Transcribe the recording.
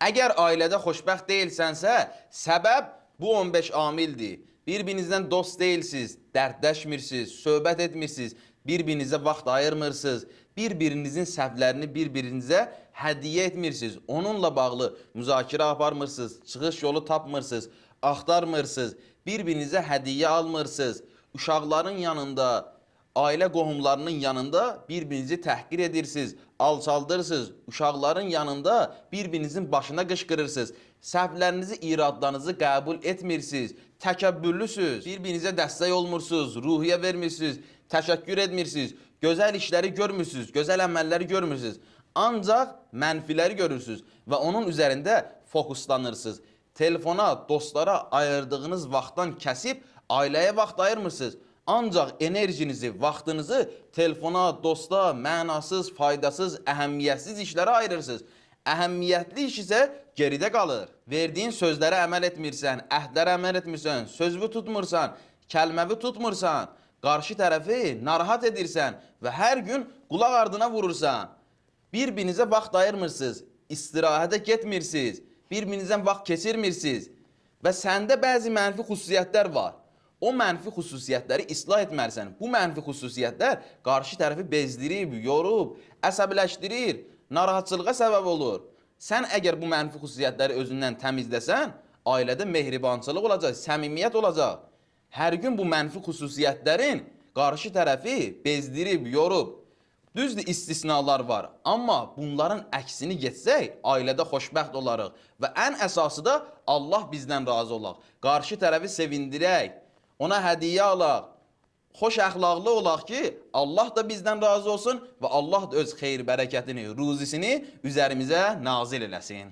Əgər ailədə xoşbəxt deyilsənsə, səbəb bu 15 amildir. Bir-birinizdən dost deyilsiz, dərdləşmirsiniz, söhbət etmirsiniz, bir-birinizə vaxt ayırmırsınız, bir-birinizin səhvlərini bir-birinizə hədiyyə etmirsiniz, onunla bağlı müzakirə aparmırsınız, çıxış yolu tapmırsınız, axtarmırsınız, bir-birinizə hədiyyə almırsınız, uşaqların yanında, ailə qohumlarının yanında bir-birinizi təhqir edirsiniz, alçaldırsınız, uşaqların yanında bir-birinizin başına qışqırırsınız, səhvlərinizi, iradlarınızı qəbul etmirsiniz, təkəbbürlüsünüz, bir-birinizə dəstək olmursunuz, ruhiyyə vermirsiniz, təşəkkür etmirsiniz, gözəl işləri görmürsünüz, gözəl əməlləri görmürsünüz. Ancaq mənfiləri görürsünüz və onun üzərində fokuslanırsınız. Telefona, dostlara ayırdığınız vaxtdan kəsib ailəyə vaxt ayırmırsınız. Ancaq enerjinizi, vaxtınızı telefona, dosta, mənasız, faydasız, əhəmiyyətsiz işlərə ayırırsınız. Əhəmiyyətli iş isə geridə qalır. Verdiyin sözlərə əməl etmirsən, əhdlərə əməl etmirsən, sözünü tutmursan, kəlməvi tutmursan, qarşı tərəfi narahat edirsən və hər gün qulaq ardına vurursan. Bir-birinizə vaxt ayırmırsınız, istirahətə getmirsiniz, bir-birinizdən vaxt keçirmirsiniz və səndə bəzi mənfi xüsusiyyətlər var. O mənfi xüsusiyyətləri islah etməlisən. Bu mənfi xüsusiyyətlər qarşı tərəfi bezdirib, yorub, əsəbləşdirir, narahatçılığa səbəb olur. Sən əgər bu mənfi xüsusiyyətləri özündən təmizləsən, ailədə mehribançılıq olacaq, səmimiyyət olacaq. Hər gün bu mənfi xüsusiyyətlərin qarşı tərəfi bezdirib, yorub. Düzdür, istisnalar var, amma bunların əksini getsək, ailədə xoşbəxt olarıq və ən əsası da Allah bizdən razı olaq. Qarşı tərəfi sevindirək, ona hədiyyə alaq, xoş əxlaqlı olaq ki, Allah da bizdən razı olsun və Allah da öz xeyir bərəkətini, ruzisini üzərimizə nazil eləsin.